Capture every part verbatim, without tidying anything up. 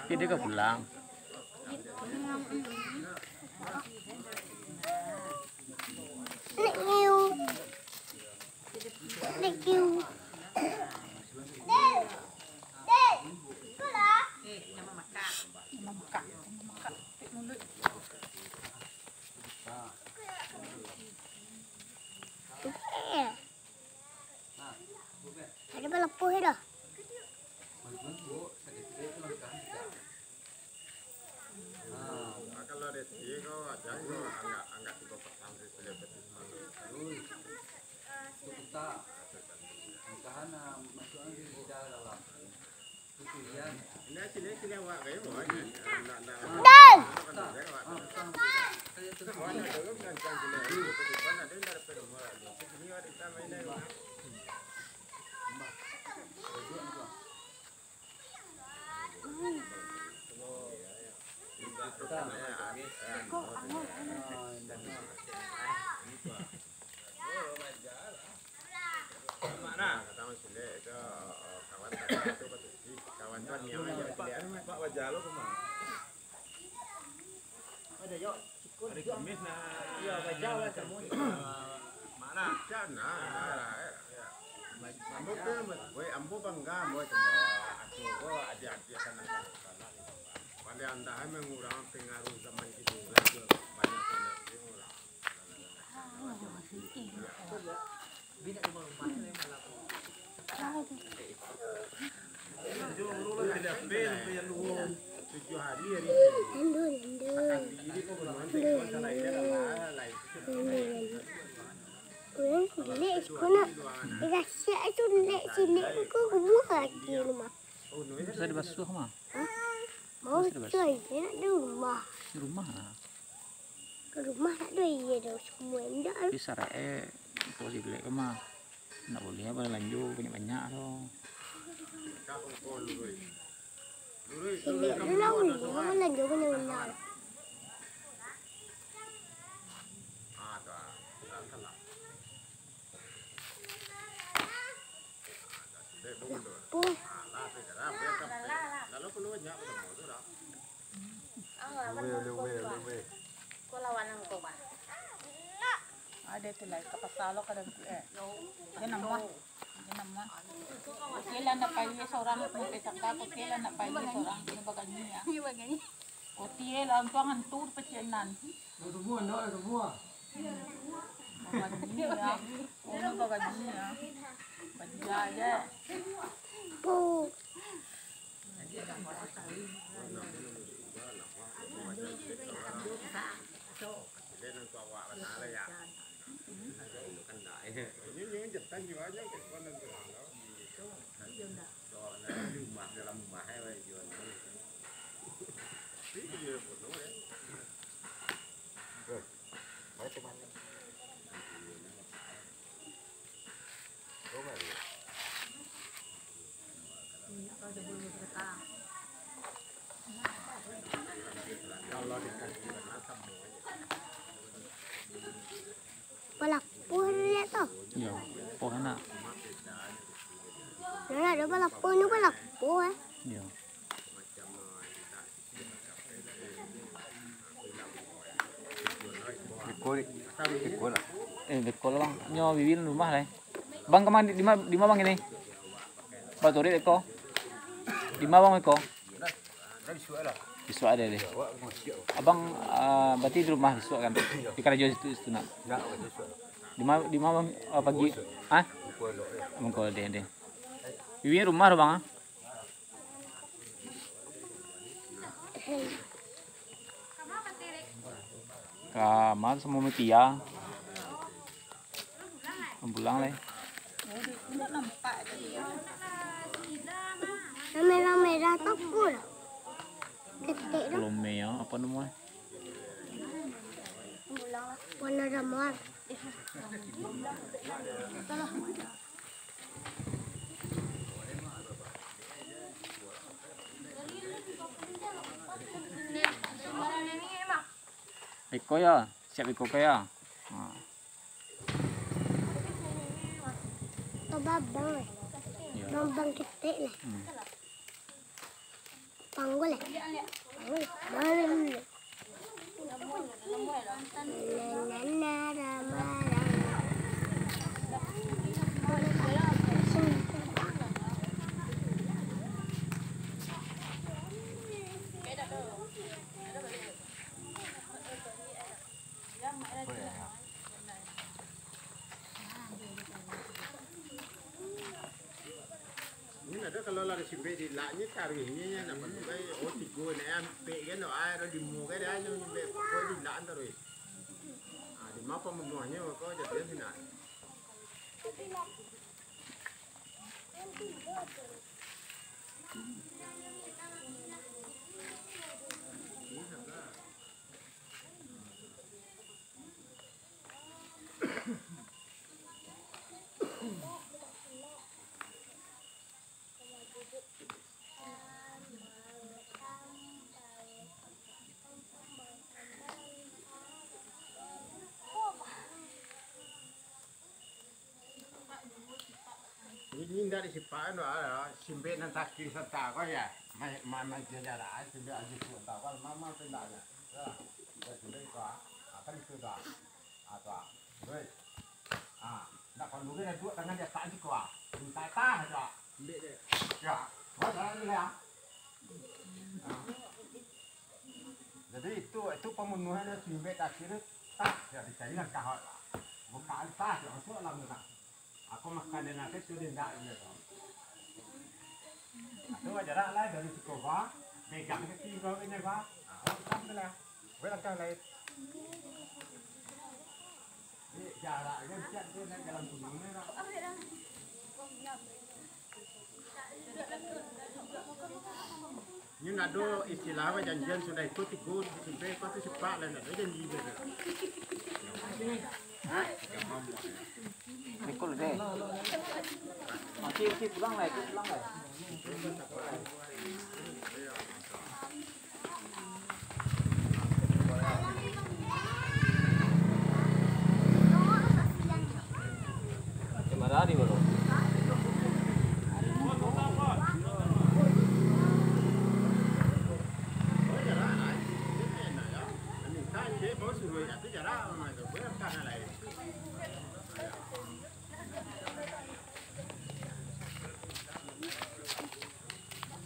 Tapi dia ka pulang. Thank you. Thank you. Ada balapuh dah. Nah, kalau ada tiga, kau aja, kau anggap, anggap tiga petang, selebriti. Terus, kita, entah na masuk angin di dalam. Ini sini, sini awak kayak mau aja. Ndak, ndak. Dai! Mak, nah, kata Mak Sule itu, eh, kawan, kawan tu, kawan tu, niat aja, niat aja. Mak, baja lo, Mak. Ada, yo. Hari Kamis, nah. Iya, baja lah, semua. Mak, nah. Jangan, nah, nah, eh. Ambo tu, weh, ambo bangga, ambo tu. Aku, oh, adik-adik sana, sana, sana. Pandai anda mangurang pangaruah zaman kini, banyak sana urang. Urang cilik siko nak, rasiak tu, lek sini ko rumah lagi rumah. Bisa dibasuh mah. Hah? Mau cuy, nak di rumah. Di rumah lah. Ke rumah nak doh, iya doh, semua indak. Tapi saraik eh, untuk silek ke mah. Ndak boleh apa lanjut banyak-banyak tu. Silek dulu lah, boleh apa lanjut banyak-banyak. Puh. Luwe, luwe, luwe. Ada tu lah, kapasa lo kadang tu, eh. Dia nama. Dia nama. Oke lah, nak pai sorang, mau petak tak, oke lah, nak pai sorang, kena baganyi ya. Iya, baganyi. Koti eh, lah, untuang hantu pecinan. Dah semua, ndak, dah semua. Baganyi ya. Oh, baganyi ya. Baganyi aja. Puh. Palapuah lihat tu. Yo, poh anak. Nah, ada palapuah ni, palapuah eh. Yo. Beko, beko lah. Eh, beko lah, Bang. Nyo Wiwin rumah lah, eh. Bang, kama di, di ma, di ma Bang ini? Bang, turik beko. Di ma Bang beko? Bisuak ada deh. Abang, ah, berarti di rumah bisuak kan? Di karajo situ, situ nak. Di ma, di ma Bang, ah, pagi? Hah? Bangko deh, deh. Wiwin rumah tu, Bang, ah? Kamar samo Mutia. Pulang lai. Merah-merah tu pun. Ketek tu. Lome ya, apa namanya? Warna Luar. Iko yo, siap iko ko yo. Ha. Ko babang, eh. Iyo. Babang ketek lah. Hmm. Panggul, eh. Panggul. Bangun. Ini ado kalau lah simbek di lak ni taruih ni, nak bantu kai, oh, tigo ni, ampek kan, oh, air di muka dia, yang simbek pokok di lak taruih. Ah, di mana pembunuhannya, kau jadi sini. Ini indak disipakan doh, ah, simbek nan takir santa ko ya. Mai, ma-, ma-, jarak, ah, simbek aja tu, entah ko, mama tu indak ado. Ya, simbek, simbek itu, ah. Akan itu tu, ah. Ah, tu, ah. Weh. Ah, indak pandukan ado duduak tangan di atah siko, ah. Minta atah tu, ah. Simbek je. Ya. Wah, jalan dulu ya. Ah. Jadi itu, itu pambunuhan nan simbek takir tu, tas, ya, dicari langkah awak lah. Bukaan tas, ya, masuk dalam tu lah. Aku makan dengan tu, tu dia indak, dia tu. Itu wajar lah, dari siko bah, pegang kaki kau kena bah. Ah, awak pegang tu lah. Buat langkah lain. Ni jarak kan, siap tu naik dalam gunung ni lah. Ini ndak ado istilah apa janjian sudah itu tigo, sampai kau tu sipak lah, ndak ado janji gitu. Mikul deh. Oke, oke, pulang lah, ikut pulang lah. Lima hari baru.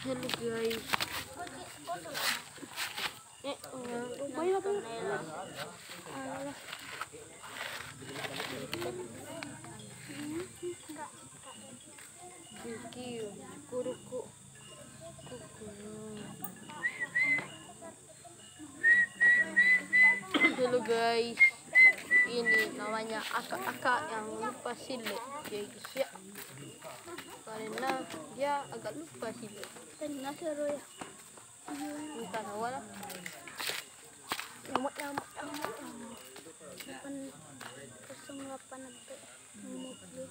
Hello guys. Eh, oh, lupa ya, apa? Alah. Oke, kuruku. Kuku. Halo guys, ini namanya akak-akak yang lupa silat, ya guys ya. Karena dia agak lupa silat. Pernah seru ya. Entah awal lah. Nyamuk, nyamuk, nyamuk, nyamuk. Delapan kosong delapan apa? Nomor dia.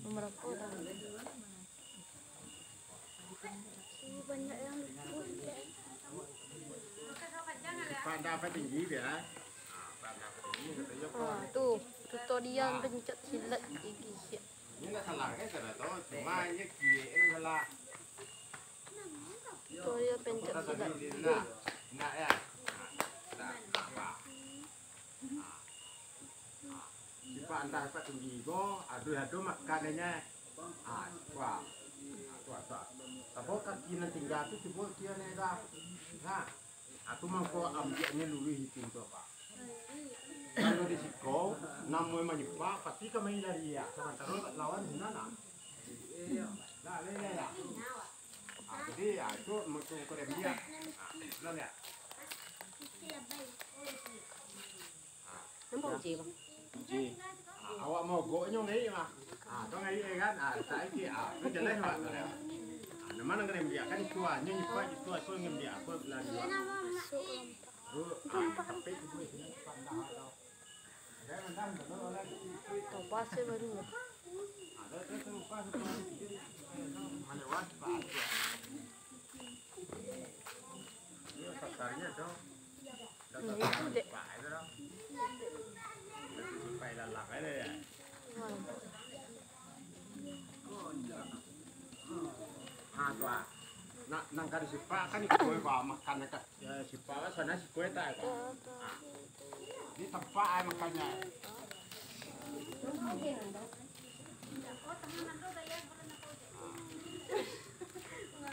Nomor apa dah? Ih, banyak yang lupa. Pandai apa tinggi dia? Ah, pandai apa tinggi, kata dia. Ah, tu, tutorial pencet silat gigi siap. Ini ndak salah kan, salah tu. Cuma ini kiek ni salah. Tutorial pencet silat. Nah, nah, ya. Nah, nah, apa? Nah. Sipak antah sipak tinggi ko, aduh-aduh makan inyo. Ah, sipak. Ah, tu, tu. Tapi kaki nan tingga tu cubo kio ni dah. Nah. Aku mangko ambiaknyo luruih itu tu, Pak. Kalau di siko, namonyo manyipak, pasti ka main lari, ya. Samantaro lawan sinan, nah. Nah, lele, ya. Ah, jadi, ya, itu musuh kau dia. Ah, belum, ya. Ah. Nampak uji, Bang? Uji. Ah, awak mogok nyo ngai mah. Ah, tu ngai kan. Ah, tak iki. Ah, tu jelas awak tu ya. Ah, nama nang kena biak kan itu ah, nyo nyipak itu aku ngambiak aku belanja. Masuk. Tu, ah, tapi itu di sini pandang atau. Topas ya baru. Nah, itu dek. Ha, tu ah. Nak, nang ka disipak kan iko, Pak, makan ka. Ya, sipak lah sana, siko tak, Pak. Di tempat ai makannya.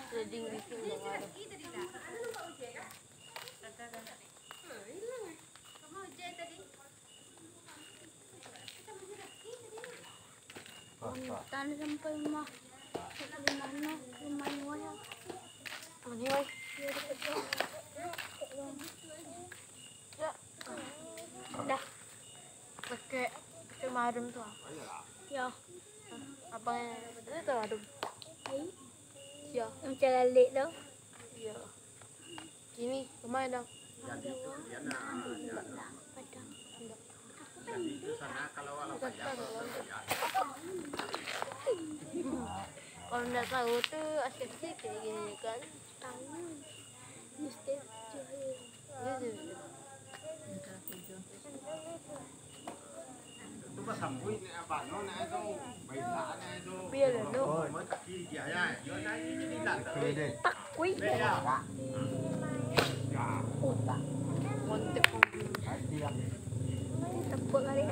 Trading briefing dah ada. Tan sampai rumah. Rumah no, rumah ni wah. Rumah ni wah. Ya. Dah. Pakai, pakai marum tu ah. Ya. Abang yang itu tu marum. Ya. Macam lalek tu. Ya. Kini, rumah dah. Jadi itu dia nak. Jadi itu sana kalau walau panjang. Kalau ndak tahu tu asik-asik kayak gini kan. Tahu. Mesti. Iya, iya. Biar dulu. Takui. Montek. Tepuk kali.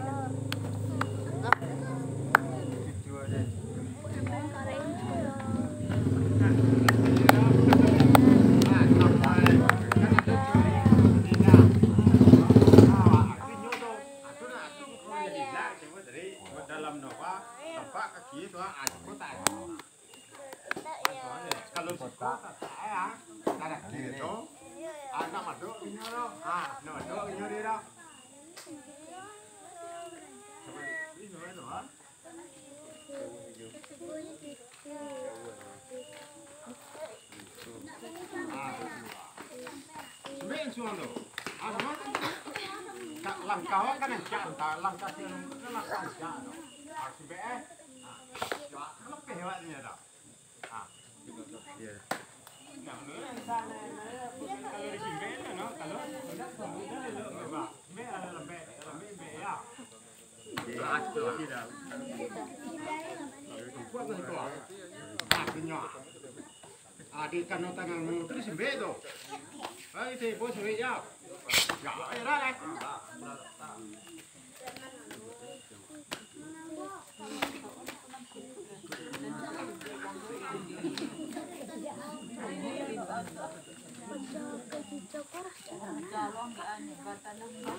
Dalam nopa, tampak kaki tu, ah, cukup tak ada. Kalau cukup tak ada, ah, kanan kiri tu, ah, nak masuk inyo tu, ah, nak masuk inyo dia tu. Ini tu, ah. Sambik suang tu. Ah, sama. Tak langkah awak kan rancak, tak langkah siang kan langkah rancak tu. Ah, sambik, eh. Ah, ya, kan lebih awak ni dah. Ah. Ya. Nah, menurut saya, kalau di sambik tu, no, kalau sambik tu lembek, sambik ada lembek, lembek, lembek, ya. Adik kano tangan tu disambik tu. Ai, sibuk sambik ya. Ya, ayo lah, lah.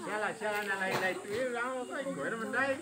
Sialah, sialah, nak lain-lain tu, ya, orang kau ikut, orang mendai.